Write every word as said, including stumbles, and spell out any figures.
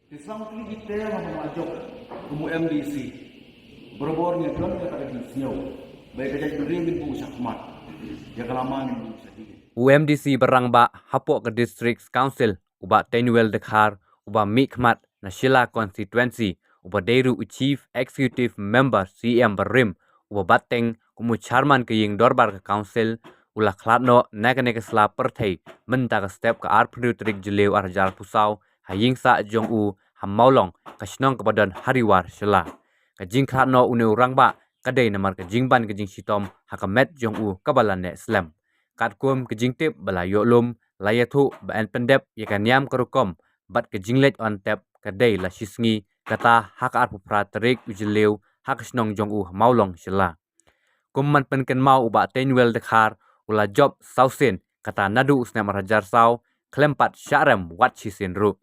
Ki sangkli ki ter ma ma jok kum u M D C. Barabor ngi don ka ta ka jingsngew ba ka jaitbynriew ngin buh shakhmat, ïa ka lama ngin buh shakhmat. U M D C ba rangbah hapoh ka District Council, u Bah Teinuel Dkhar, uba mihkhmat na Shella Constituency, uba dei ruh u Chief Executive Member C M barim, uba bat teng kum u Chairman ka ïing dorbar ka Council, u la khlad noh na kane ka sla pyrthei mynta ka step ka arphew tarik Jylliew arhajar arphew saw ha ïing sah jong u ha Mawlong, ka shnong kaba don ha Ri War Shella. Ka jingkhlad noh une u rangbah ka dei namar ka jingban ka jingshitom ha ka met jong u kaba la neh slem. Katkum ka jingtip ba la ïoh lum, la ïathuh ba yn pyndep ïa ka niam ka rukom bad ka jingleit on tep ka dei la shisngi, kata ha ka arphew phra tarik u Jylliew ha ka shnong jong u ha Mawlong Shella. Kum ban pynkynmaw, u Bah Teinuel Dkhar u la jop saw sien, kata naduh u snem arhajar saw, khlem pat shah rem wat shisien ruh.